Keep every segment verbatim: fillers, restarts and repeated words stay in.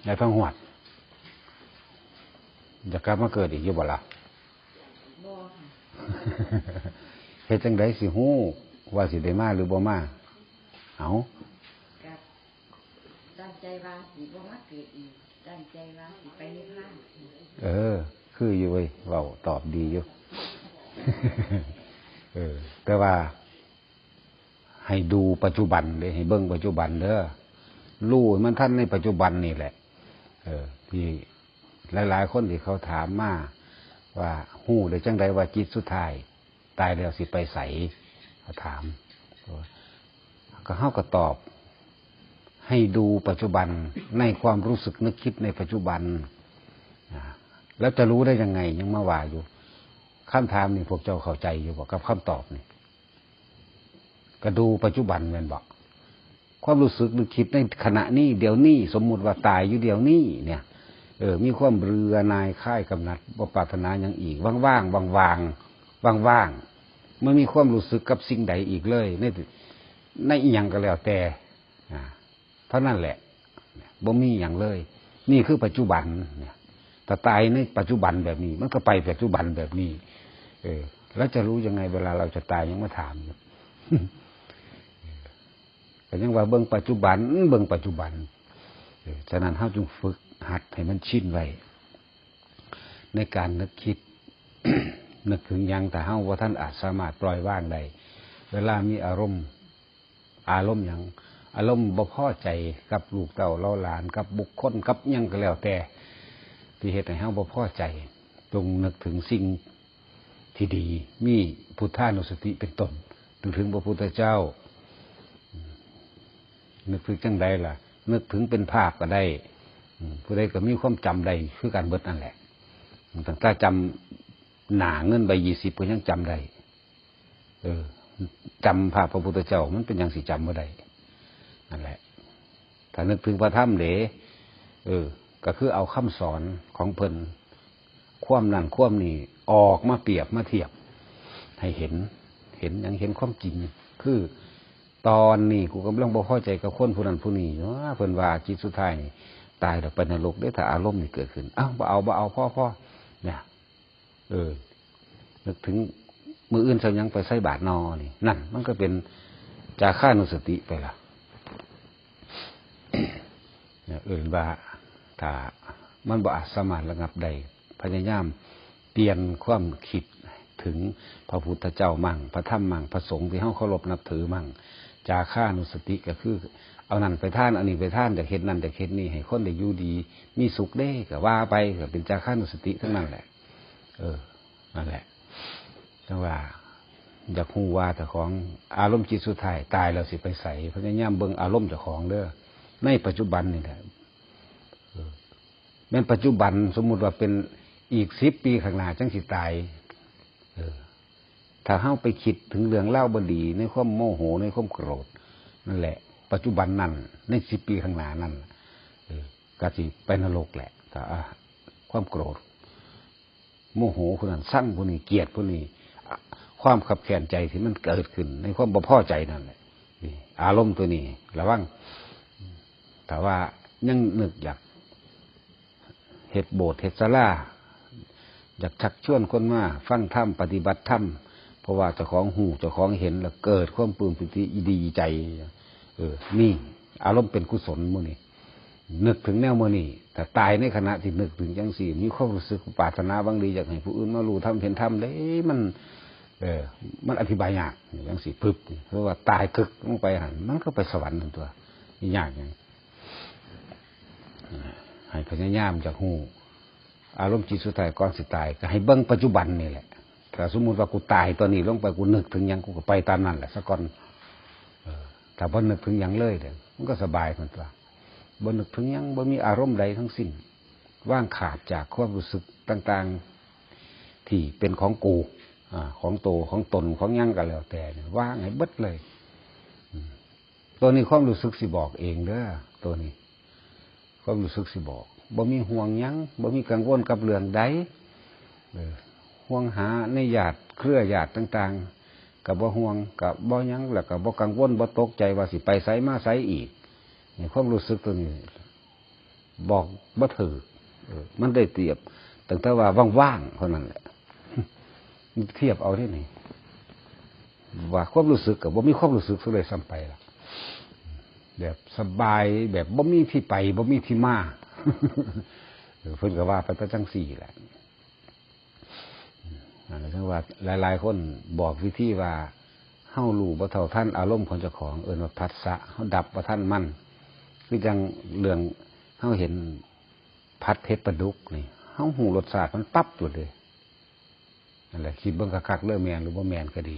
ยายทองหวด อยากกลับมาเกิดอีกอยู่บ่ล่ะ บ่ค่ะ เฮ็ดจังได๋สิฮู้ว่าสิได้มาหรือบ่มา เอ้า กับตั้งใจว่าสิบ่มาเกิดอีก ตั้งใจว่าสิไปนิพพาน เออ คืออยู่เว้ย เว้าตอบดีอยู่ เออ แต่ว่า ให้ดูปัจจุบันเด้ ให้เบิ่งปัจจุบันเด้อ รู้ให้มันทันในปัจจุบันนี่แหละ เออ ที่หลายๆคนที่เขาถามมา ว่าฮู้ได้จังใดว่าจิตสุดท้าย ตายแล้วสิไปไส เขาถาม ก็เฮาก็ตอบ ให้ดูปัจจุบันในความรู้สึกนึกคิดในปัจจุบัน อ่า แล้วจะรู้ได้ยังไง ยังมาว่าอยู่ คำถามนี่พวกเจ้าเข้าใจอยู่บ่ กับคำตอบนี่ ก็ดูปัจจุบันแม่นบ่ ความรู้สึกนึกคิดในขณะนี้ เดี๋ยวนี้ สมมุติว่าตายอยู่เดี๋ยวนี้เนี่ย เออ มีความเบื่อหน่ายคลายกำหนัด บ่ปรารถนาหยังอีก ว่างๆ ว่างๆ ว่างๆ มันมีความรู้สึกกับสิ่งใดอีกเลย ใน ในอิหยังก็แล้วแต่ อ่า เท่านั้นแหละ บ่มีหยังเลย นี่คือปัจจุบันเนี่ย ถ้าตายในปัจจุบันแบบนี้ มันก็ไปปัจจุบันแบบนี้ เออ แล้วจะรู้ยังไงเวลาเราจะตาย ยังมาถามอยู่ ก็ยังว่าเบิ่งปัจจุบัน เบิ่งปัจจุบัน เออ ฉะนั้นเฮาจึงฝึกหัดให้มันชินไว้ ในการนึกคิด นึกถึงหยัง ถ้าเฮาบ่ทันอาจสามารถปล่อยวางได้ เวลามีอารมณ์ อารมณ์หยัง อารมณ์บ่พอใจกับลูกเต้าเหล่าหลาน กับบุคคล กับหยังก็แล้วแต่ ที่เฮ็ดให้เฮาบ่พอใจ จงนึกถึงสิ่งที่ดี มีพุทธานุสติเป็นต้น นึกถึงพระพุทธเจ้า นึกถึงจังใดล่ะ นึกถึงเป็นภาพก็ได้ อืม ผู้ใดก็มีความจำได้คือกันเบิดนั่นแหละ ตั้งแต่จำหน้าเงินใบยี่สิบก็ยังจำได้ เออ จำภาพพระพุทธเจ้า มันเป็นหยังสิจำบ่ได้ นั่นแหละ ถ้านึกถึงพระธรรมเด้ เออ ก็คือเอาคำสอนของเพิ่น ความนั่นความนี่ออกมาเปรียบมาเทียบ ให้เห็น เห็นหยัง เห็นความจริง คือ ตอนนี้กูกำลังบ่พอใจกับคนผู้นั้นผู้นี้อยู่ เพิ่นว่าจิตสุดท้ายนี่ตายแล้วไปนรกเด้ ถ้าอารมณ์นี่เกิดขึ้น เอ้า บ่เอา บ่เอา พอ พอ เนี่ย เออ นึกถึงมื้ออื่นเช้ายังไปใส่บาตรนอนี่ นั่น มันก็เป็นจาคานุสติไปละ เนี่ย เอิ้นว่า ถ้ามันบ่อาจสามารถระงับได้ พยายามเปลี่ยนความคิดถึงพระพุทธเจ้ามั่ง พระธรรมมั่ง พระสงฆ์ที่เฮาเคารพนับถือมั่ง จาคานุสติก็คือ เอานั่นไปทาน เอานี่ไปทาน อยากเฮ็ดนั่น อยากเฮ็ดนี่ ให้คนได้อยู่ดี มีสุขเด้ ก็ว่าไป ก็เป็นจาคานุสติทั้งนั้นแหละ เออ นั่นแหละ จังว่า อยากฮู้ว่าเจ้าของอารมณ์จิตสุดท้าย ตายแล้วสิไปไส พยายามเบิ่งอารมณ์เจ้าของเด้อ ในปัจจุบันนี่แหละ เออ แม่นปัจจุบัน สมมุติว่าเป็นอีกสิบปีข้างหน้าจังสิตาย เออ ถ้าเฮาไปคิดถึงเรื่องราวบ่ดี ในความโมโห ในความโกรธ นั่นแหละ ปัจจุบันนั้น ในสิบปีข้างหน้านั้น เออ ก็สิไปนรกแหละ ถ้า อ่ะ ความโกรธ โมโหผู้นั้น ซังผู้นี้ เกลียดผู้นี้ อ่ะ ความคับแค้นใจที่มันเกิดขึ้น ในความบ่พอใจนั่นแหละ นี่ อารมณ์ตัวนี้ ระวัง ถ้าว่ายังนึกอยาก เฮ็ดโบสถ์เฮ็ดศาลา อยากชักชวนคนมาฟังธรรม ปฏิบัติธรรม เพราะว่าเจ้าของฮู้ เจ้าของเห็น แล้วเกิดความปลื้มปิติดีใจ เออ นี่ อารมณ์เป็นกุศลหมู่นี้ นึกถึงแนวหมู่นี้ ถ้าตายในขณะที่นึกถึงจังซี่ มีความรู้สึกปรารถนาหวังดี อยากให้ผู้อื่นมารู้ธรรมเห็นธรรมเด้ มัน เออ มันอธิบายยาก จังซี่ ปึ๊บ เพราะว่าตายกึกลงไปหั่น มันก็ไปสวรรค์นั่นตั๊ว ยากหยัง ให้พยายามอยากฮู้ อารมณ์จิตสุดท้ายก่อนสิตาย ก็ให้เบิ่งปัจจุบันนี่แหละ ถ้าสมมุติว่ากูตายตอนนี้ลงไป กูนึกถึงหยัง กูก็ไปตามนั่นแหละซะก่อน เออ ถ้าบ่นึกถึงหยังเลยเด้อ มันก็สบายซั่นตั๊ว บ่นึกถึงหยัง บ่มีอารมณ์ใดทั้งสิ้น วางขาดจากความรู้สึกต่างๆ ที่เป็นของกู อ่า ของโต ของตน ของหยังก็แล้วแต่เนี่ย วางให้เบิดเลย อืม ตัวนี้ความรู้สึกสิบอกเองเด้อ ตัวนี้ ความรู้สึกสิบอก บ่มีห่วงหยัง บ่มีกังวลกับเรื่องใด เออ ห่วงหาในญาติเครือญาติต่างๆ ก็บ่ห่วง ก็บ่หยัง แล้วก็บ่กังวล บ่ตกใจว่าสิไปไสมาไสอีก นี่ความรู้สึกตัวนี้ บอกบ่ถืก เออ มันได้เปรียบตั้งแต่ว่าว่างๆเท่านั้นแหละ เทียบเอาได้นี่ ว่าความรู้สึกกับบ่มีความรู้สึกซะเลยซ้ำไปล่ะ แบบสบาย แบบบ่มีที่ไป บ่มีที่มา เออ เพิ่นก็ว่าไปแต่จังซี่แหละ อันนี้คือว่าหลายๆคนบอกวิธีว่า เฮารู้บ่เท่าทันอารมณ์ของเจ้าของ เอิ้นว่าผัสสะ เฮาดับบ่ทันมัน คือจั่งเรื่องเฮาเห็นผัดเผ็ดปลาดุกนี่ เฮารู้รสชาติมันปั๊บโลดเด้ นั่นแหละ คิดเบิ่งคักๆเด้อ แม่นหรือบ่แม่นก็ดี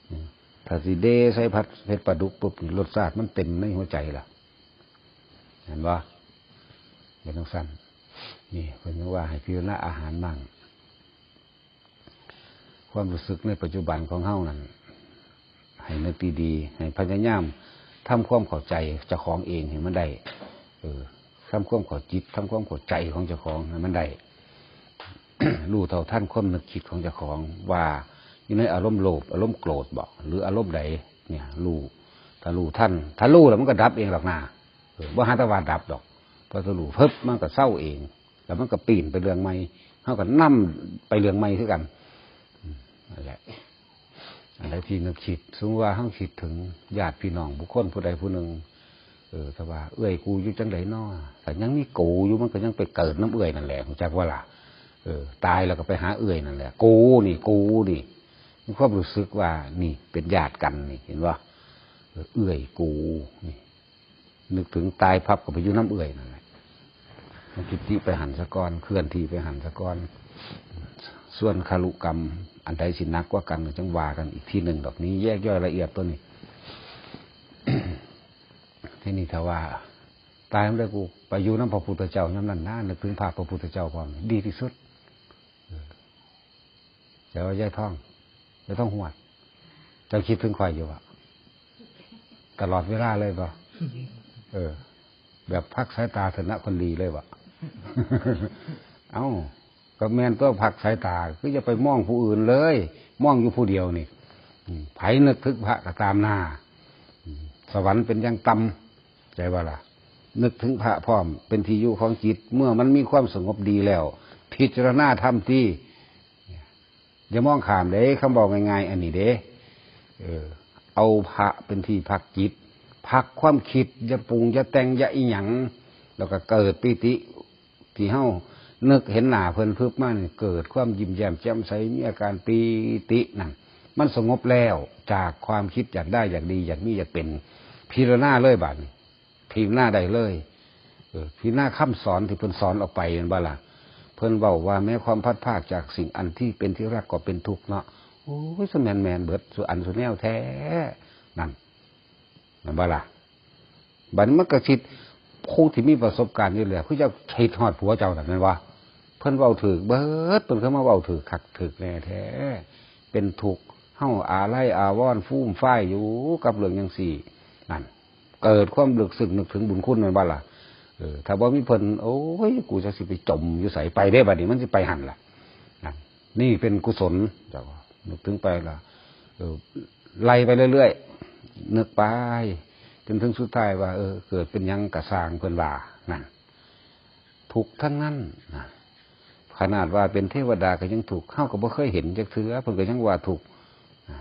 อืม ถ้าสิเดใส่ผัดเผ็ดปลาดุกปุ๊บนี่ รสชาติมันเต็มในหัวใจล่ะ เห็นบ่ เป็นจั่งซั้น นี่เพิ่นยังว่าให้พิจารณาอาหารมั่ง ความรู้สึกในปัจจุบันของเฮานั่น ให้นึกดีๆ ให้พยายามทำความเข้าใจเจ้าของเองให้มันได้ เออ ทำความเข้าจิต ทำความเข้าใจของเจ้าของให้มันได้ รู้เท่าทันความนึกคิดของเจ้าของ ว่าอยู่ในอารมณ์โลภ อารมณ์โกรธบ่ หรืออารมณ์ใด เนี่ย รู้ ถ้ารู้ทัน ถ้ารู้แล้วมันก็ดับเองดอกนา เออ บ่หาแต่ว่าดับดอก พอถ้ารู้ปึ๊บ มันก็เซาเอง แล้วมันก็ปีนไปเรื่องใหม่ เฮาก็นำไปเรื่องใหม่คือกัน อืม นั่นแหละ อันใดที่นึกคิด สมมุติว่าเฮาคิดถึงญาติพี่น้องบุคคลผู้ใดผู้หนึ่ง เออ แต่ว่าเอื้อยกูอยู่จั่งใดน้อ แต่ยังมีกูอยู่ มันก็ยังไปเกิดนำเอื้อยนั่นแหละ รู้จักบ่ล่ะ เออ ตายแล้วก็ไปหาเอื้อยนั่นแหละ กูนี่ กูนี่ มีความรู้สึกว่านี่เป็นญาติกันนี่ เห็นบ่ เออ เอื้อยกูนี่ นึกถึงตายปั๊บก็ไปอยู่นำเอื้อยนั่นแหละ มันจุติไปหั้นซะก่อน เคลื่อนที่ไปหั้นซะก่อน ส่วนคารุกรรม อันใดสิหนักกว่ากันก็จั่งว่ากันอีกทีหนึ่งดอก นี้แยกย่อยละเอียดตัวนี้ ทีนี้ถ้าว่า ตายแล้วกูไปอยู่นำพระพุทธเจ้ายามนั้นนะ นึกถึงภาพพระพุทธเจ้าพร้อม ดีที่สุด เออ แต่ว่ายายทอง ยายทองหวด เจ้าคิดถึงข้อยอยู่บ่ ตลอดเวลาเลยบ่ เออ แบบพักสายตาเถอะนะคนดีเลยบ่ เอ้า ก็แม่นตัว พักสายตา คืออย่าไปมองผู้อื่นเลย มองอยู่ผู้เดียวนี่ อืม ไผนึกถึงพระก็ตามหน้า อืม สวรรค์เป็นอย่างต่ำ ใจว่าล่ะ นึกถึงพระพร้อม เป็นที่อยู่ของจิต เมื่อมันมีความสงบดีแล้ว พิจารณาธรรมที่ อย่ามองข้ามเด้ คำเว้าง่ายๆ อันนี้เด้ เออ เอาพระเป็นที่พักจิต พักความคิด อย่าปรุง อย่าแต่ง อย่าอิหยัง แล้วก็เกิดปีติ ที่เฮานึกเห็นหน้าเพิ่นปึ๊บมานี่ เกิดความยิ้มแย้มแจ่มใส มีอาการปีตินั่น มันสงบแล้วจากความคิดอยากได้ อยากดี อยากมี อยากเป็น พิจารณาเลยบาดนี้ พิจารณาได้เลย เออ พิจารณาคำสอนที่เพิ่นสอนออกไป แม่นบ่ล่ะ เพิ่นเว้าว่าแม้ความพลัดพรากจากสิ่งอันที่เป็นที่รักก็เป็นทุกข์เนาะ โอ้ย สุแม่นแม่นเบิด สุอันสุแนวแท้ นั่น แม่นบ่ล่ะ บัดนี้มันก็คิด ผู้ที่มีประสบการณ์อยู่แล้ว คือจะคิดฮอดผัวเจ้านั่นแม่นบ่ เพิ่นเว้าถูกเบิด เพิ่นเข้ามาเว้าถูกคักถูกแน่แท้ เป็นทุกข์ เฮาอาลัยอาวรณ์ฟูมฟายอยู่กับเรื่องจั่งซี้ นั่น เกิดความลึกซึ้งนึกถึงบุญคุณแม่นบ่ล่ะ เออ ถ้าบ่มีเพิ่น โอ้ย กูจักสิไปจมอยู่ไส ไปเด้ บัดนี้มันสิไปหั่นล่ะ นั่น นี่เป็นกุศล เจ้าก็นึกถึงไปล่ะ เออ ไล่ไปเรื่อยๆ นึกไป จนถึงสุดท้ายว่า เออ เกิดเป็นหยังก็ซ่างเพิ่นว่า นั่น ทุกข์ทั้งนั้นนะ ขนาดว่าเป็นเทวดาก็ยังทุกข์ เฮาก็บ่เคยเห็นจักเทื่อ เพิ่นก็ยังว่าทุกข์นะ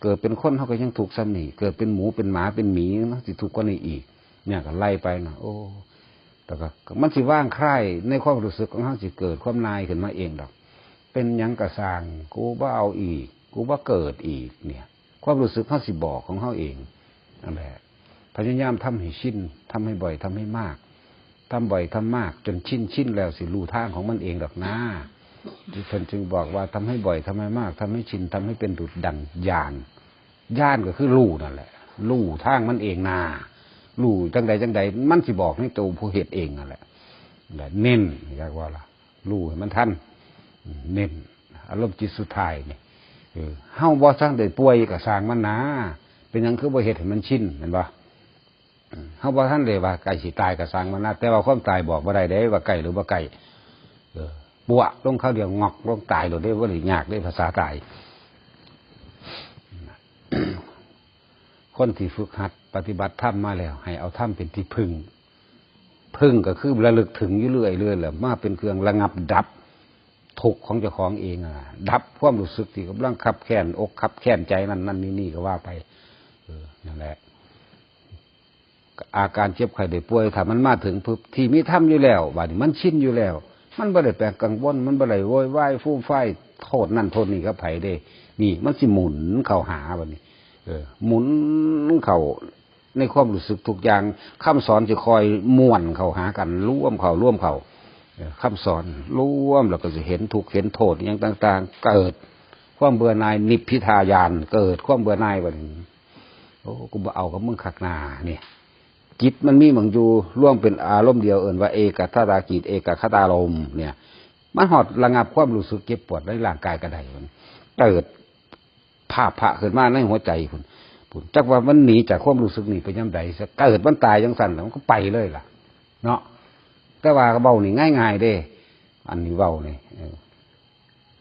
เกิดเป็นคนเฮาก็ยังทุกข์ส่ำนี้ เกิดเป็นหมูเป็นหมาเป็นหมี มันสิทุกข์กว่านี้อีก เนี่ยก็ไล่ไปนะ โอ้ แต่ก็มันสิว่างคลายในความรู้สึกของเฮา สิเกิดความนายขึ้นมาเองดอก เป็นหยังก็ซ่าง กูบ่เอาอีก กูบ่เกิดอีก เนี่ย ความรู้สึกเฮาสิบอกของเฮาเอง นั่นแหละ พยายามทำให้ชิน ทำให้บ่อย ทำให้มาก ทำบ่อย ทำมาก จนชิน ชินแล้วสิรู้ทางของมันเองดอกนะ ที่เพิ่นจึงบอกว่าทำให้บ่อย ทำให้มาก ทำให้ชิน ทำให้เป็นดุจดังญาณ ญาณก็คือรู้นั่นแหละ รู้ทางมันเองนา รู้จั่งใดจั่งใด มันสิบอกในตัวผู้เฮ็ดเองนั่นแหละ และเน้น อยากว่าล่ะ รู้ให้มันทัน เน้น อารมณ์จิตสุดท้ายนี่ เออ เฮาบ่ทันได้ป่วยก็ซ่างมันนา เป็นหยังคือบ่เฮ็ดให้มันชิน แม่นบ่ เฮาบ่ทันได้ว่าใกล้สิตายก็ซ่างมันนะ แต่ว่าความตายบอกบ่ได้เด้ ว่าใกล้หรือบ่ใกล้ เออ ปัวะลงคราวเดียว งอกลงตายโลดเด้ บ่ได้ยากเด้ ภาษาตาย คนที่ฝึกหัดปฏิบัติธรรมมาแล้ว ให้เอาธรรมเป็นที่พึ่ง เพิ่งก็คือระลึกถึงอยู่เรื่อยๆแหละ มาเป็นเครื่องระงับดับทุกข์ของเจ้าของเองอะ ดับความรู้สึกที่กำลังคับแค้นอกคับแค้นใจนั่นนั่นนี่นี่ก็ว่าไป เออ นั่นแหละ อาการเจ็บไข้ได้ป่วย ถ้ามันมาถึงปุ๊บ ที่มีธรรมอยู่แล้ว บัดนี้มันชินอยู่แล้ว มันบ่ได้แปลกกังวล มันบ่ได้โวยวายฟูมฟายโทษนั่นโทษนี่กับไผเด้ นี่มันสิหมุนเข้าหาบัดนี้ เออ หมุนเข้าในความรู้สึกทุกอย่าง คำสอนสิคอยม้วนเข้าหากัน รวมเข้า รวมเข้า เออ คำสอนรวมแล้วก็สิเห็นทุกข์เห็นโทษอิหยังต่างๆ เกิดความเบื่อหน่าย นิพพิทาญาณ เกิดความเบื่อหน่ายบัดนี้ โอ้ กูบ่เอากับมึงคักหน้านี่ จิตมันมีหม่องอยู่ รวมเป็นอารมณ์เดียว เอิ้นว่าเอกคตาจิต เอกคตารมณ์เนี่ย มันฮอดระงับความรู้สึกเจ็บปวดในร่างกายก็ได้ มันเกิดภาพพระขึ้นมาในหัวใจพุ้น พุ้น จักว่ามันหนีจากความรู้สึกนี่ไปยามใด เกิดมันตายจังซั่นแล้วมันก็ไปเลยล่ะ เนาะ แต่ว่าเว้านี่ง่ายๆเด้ อันนี้เว้านี่ เออ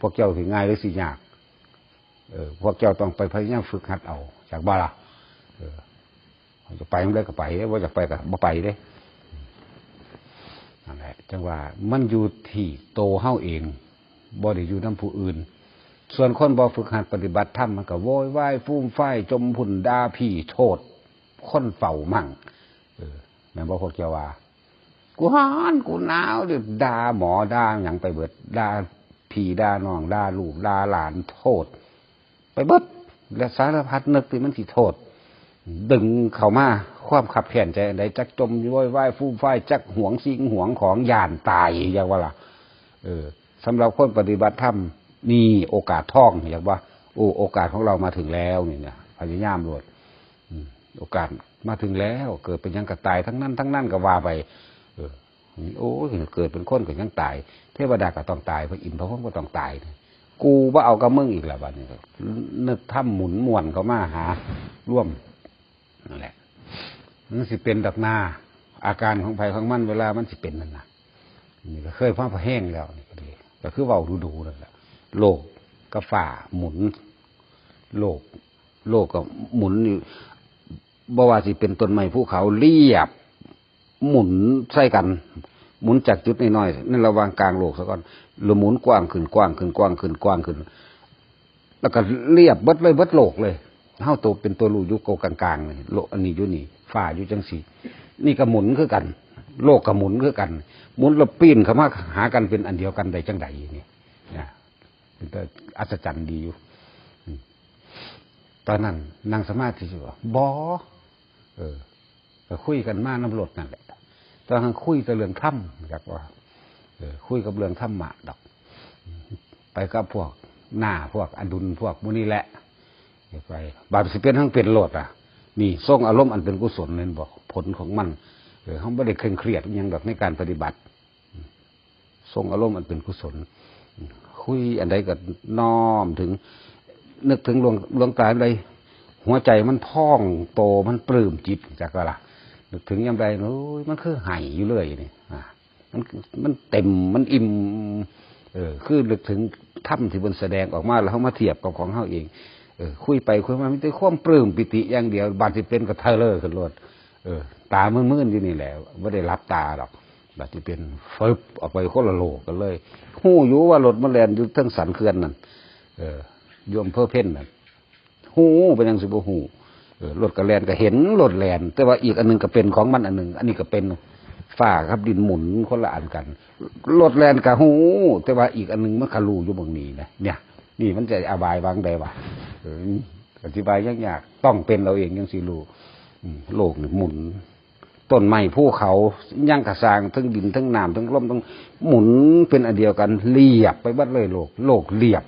พวกเจ้าสิง่ายหรือสิยาก เออ พวกเจ้าต้องไปพยายามฝึกหัดเอา อยากบ่ล่ะ เออ อยากไปมันได้ก็ไปเด้ บ่อยากไปก็บ่ไปเด้ นั่นแหละ จังว่ามันอยู่ที่โตเฮาเอง บ่ได้อยู่นำผู้อื่น ส่วนคนบ่ฝึกหัดปฏิบัติธรรม มันก็โวยวายฟูมฟาย จมพุ้น ด่าพี่โทษ คนเฝ้ามั่ง เออ แม่นบ่พวกเจ้าว่า กูฮ้อน กูหนาว ด่าหมอ ด่าหยังไปเบิด ด่าพี่ ด่าน้อง ด่าลูก ด่าหลาน โทษ ไปเบิด และสารพัดนึกที่มันสิโทษ ดึงเข้ามา ความคับแค้นใจอันใด จักจมโวยวายฟูมฟาย จักหวงสิ่งหวงของ ย้านตาย อยากว่าล่ะ เออ สำหรับคนปฏิบัติธรรม นี่โอกาสทอง อยากว่า โอ้ โอกาสของเรามาถึงแล้วนี่นะ พยายามโลด อืม โอกาสมาถึงแล้ว เกิดเป็นหยังก็ตายทั้งนั้นทั้งนั้นก็ว่าไป เออ โอ้ย เกิดเป็นคนก็ยังตาย เทวดาก็ต้องตาย พระอินทร์พระพรหมก็ต้องตาย กูบ่เอากับมึงอีกแล้วบัดนี้ นึกธรรมหมุนม่วนเข้ามาหา รวม นั่นแหละ มันสิเป็นดอกนา อาการของไผของมัน เวลามันสิเป็นนั่นน่ะ นี่ก็เคยฟังพอแห้งแล้ว นี่ก็ดี ก็คือเว้าดูๆนั่นแหละ โลกกับฟ้าหมุน โลก โลกก็หมุนอยู่ บ่ว่าสิเป็นต้นไม้ภูเขาเรียบ หมุนใส่กัน หมุนจากจุดน้อยๆ ในระหว่างกลางโลกซะก่อน แล้วหมุนกว้างขึ้น กว้างขึ้น กว้างขึ้น กว้างขึ้น แล้วก็เรียบเบิดเลย เบิดโลกเลย เฮาโตเป็นตัวรู้อยู่โกกลางๆ นี่ โลกอันนี้อยู่นี่ ฟ้าอยู่จังซี่ นี่ก็หมุนคือกัน โลกก็หมุนคือกัน หมุนแล้วปีนเข้ามาหากันเป็นอันเดียวกันได้จังใดนี่ นะ เป็นตาอัศจรรย์ดีอยู่ อืม ตอนนั้นนั่งสมาธิอยู่บ่ บ่ เออ ก็คุยกันมานำรถนั่นแหละ ตอนนั้นคุยแต่เรื่องธรรม อยากว่า เออ คุยกับเรื่องธรรมะดอก ไปกับพวกหน้า พวกอดุล พวกหมู่นี้แหละ ไป บาปสิเป็นทั้งเป็นโลดอ่ะ นี่ ทรงอารมณ์อันเป็นกุศลนั่นบอก ผลของมัน เออ เฮาบ่ได้เคร่งเครียดอิหยังดอกในการปฏิบัติ ทรงอารมณ์อันเป็นกุศล คุยอันใดก็น้อมถึง นึกถึงหลวง หลวงตาอันใด หัวใจมันพองโต มันปลื้มจิต จักว่าล่ะ นึกถึงยามใด โอ้ย มันคือไห้อยู่เลยนี่ อ่า มัน มันเต็ม มันอิ่ม เออ คือนึกถึงธรรมที่เพิ่นแสดงออกมา แล้วเฮามาเทียบกับของเฮาเอง เออ คุยไปคุยมา มีแต่ความปลื้มปิติอย่างเดียว บาดสิเป็นก็เทอเลอร์ขึ้นโลด เออ ตามืนๆอยู่นี่แหละ บ่ได้หลับตาดอก บาดสิเป็น ฟึบ ออกไปคนละโลกกันเลย ฮู้อยู่ว่ารถมันแล่นอยู่เทิงสันเขื่อนนั่น เออ อยู่อำเภอเพ็ญนั่น ฮู้ เป็นหยังสิบ่ฮู้ เออ รถก็แล่นก็เห็นรถแล่น แต่ว่าอีกอันหนึ่งก็เป็นของมันอันหนึ่ง อันนี้ก็เป็น ฟ้ากับดินหมุนคนละอันกัน รถแล่นก็ฮู้ แต่ว่าอีกอันหนึ่งมันก็รู้อยู่หม่องนี้นะ เนี่ย นี่มันจะอบายวางใดวะ เออ อธิบายยากๆ ต้องเป็นเอาเองจังสิรู้ อืม โลกนี่หมุน ต้นไม้ภูเขา หยังกะซ่าง ทั้งดิน ทั้งน้ำ ทั้งลม ทั้งหมุนเป็นอันเดียวกัน เรียบไปเบิดเลยโลก โลกเรียบ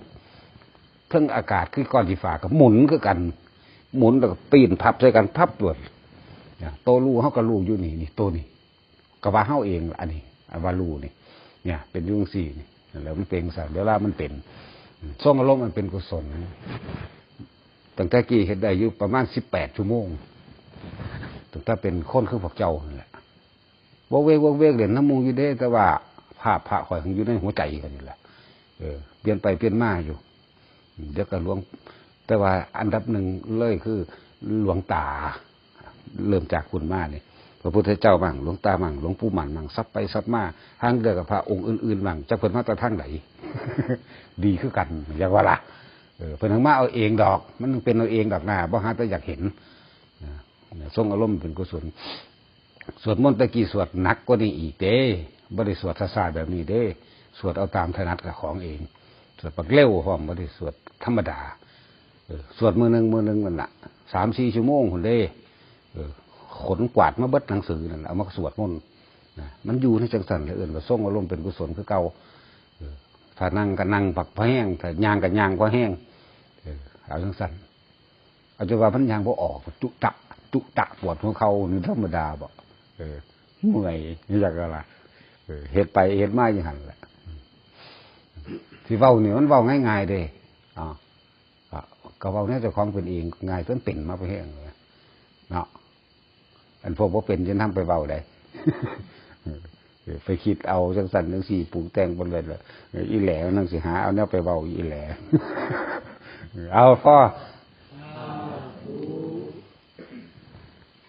ทั้งอากาศคือก้อนสีฟ้าก็หมุนคือกัน หมุนแล้วก็ปีนพับใส่กัน พับโลด เนี่ย โตรู้เฮาก็รู้อยู่นี่ นี่ โตนี่ ก็ว่าเฮาเองล่ะ อันนี้ อันว่ารู้นี่ เนี่ย เป็นอยู่จังซี่นี่ แล้วมันเป็นจังซั่น เวลามันเป็น ทรงอารมณ์อันเป็นกุศล ตั้งแต่กี้เฮ็ดได้อยู่ประมาณสิบแปดชั่วโมง ตั้งแต่เป็นคนคือพวกเจ้านั่นแหละ วอกเวกวอกเวกเล่นนำหมู่อยู่เด้ แต่ว่าภาพพระข้อยอยู่ในหัวใจกันนี่แหละ เออ เปลี่ยนไปเปลี่ยนมาอยู่ เดี๋ยวก็หลวง แต่ว่าอันดับหนึ่งเลยคือหลวงตา เริ่มจากคุณมานี่ พระพุทธเจ้ามั่ง หลวงตามั่ง หลวงปู่มั่นมั่ง สับไปสับมา หางเดียวกับพระองค์อื่นๆมั่ง จักเพิ่นมาแต่ทางไหน ดีคือกัน อยากว่าล่ะ เออ เพิ่นหังมาเอาเองดอก มันเป็นเอาเองดอกนะ บ่หาแต่อยากเห็น นะ ทรงอารมณ์เป็นกุศล สวดมนต์ตะกี้สวดหนักกว่านี้อีกเด้ บ่ได้สวดช้าๆแบบนี้เด้ สวดเอาตามถนัดกับของเอง สวดบักเร็วพร้อม บ่ได้สวดธรรมดา เออ สวดมื้อหนึ่งมื้อหนึ่งนั่นล่ะ สามสี่ชั่วโมงพุ้นเด้ เออ ขนกวาดมาเบิดหนังสือนั่นล่ะ เอามาสวดมนต์นะ มันอยู่ในจังซั่นเลย เอิ้นว่าทรงอารมณ์เป็นกุศลคือเก่า เออ ถ้านั่งก็นั่งพักพอแห้ง ถ้าย่างก็ย่างพอแห้ง เออ เอาจังซั่น เอาจนว่ามันย่างบ่ออก จุตะ จุตะ ปวดหัวเข่านี่ธรรมดาบ่ เออ เมื่อย นี่จักอะไร เออ เฮ็ดไปเฮ็ดมาอยู่หั่นแหละ ที่เว้านี่มันเว้าง่ายๆเด้ อ๋อ ก็ ก็เว้าแนวเจ้าของเป็นเอง ง่ายจนเป็นมาไปแห้งเลยเนาะ อันพวกบ่เป็นจะนำไปเว้าได้ เออ ไปคิดเอาจังซั่นจังซี่ ปรุงแต่งไปเลยล่ะ เออ อีแหล่นั่นสิหาเอาแนวไปเว้าอีแหล่ เออ เอาพอ